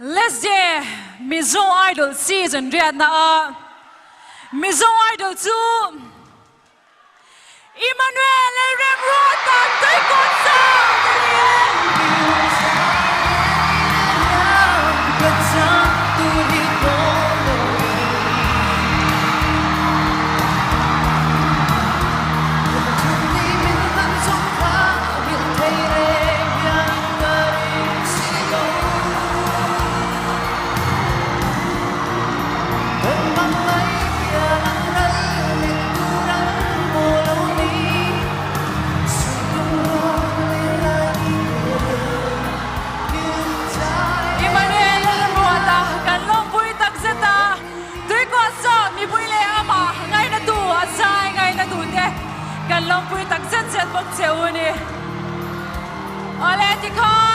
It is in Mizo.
Leslie Mizo Idol season riatna ah Mizo Idol chu Emmanuel Lalremruata Tuikawt Sound a ni e. Emmanuel Lalruata kan lawmpui takzet a, Tuikawh sawt mipui leh amah ngainatu a zai ngainatute Kan lawmpui tak zet zet bawk che u ni. Awle tikhan.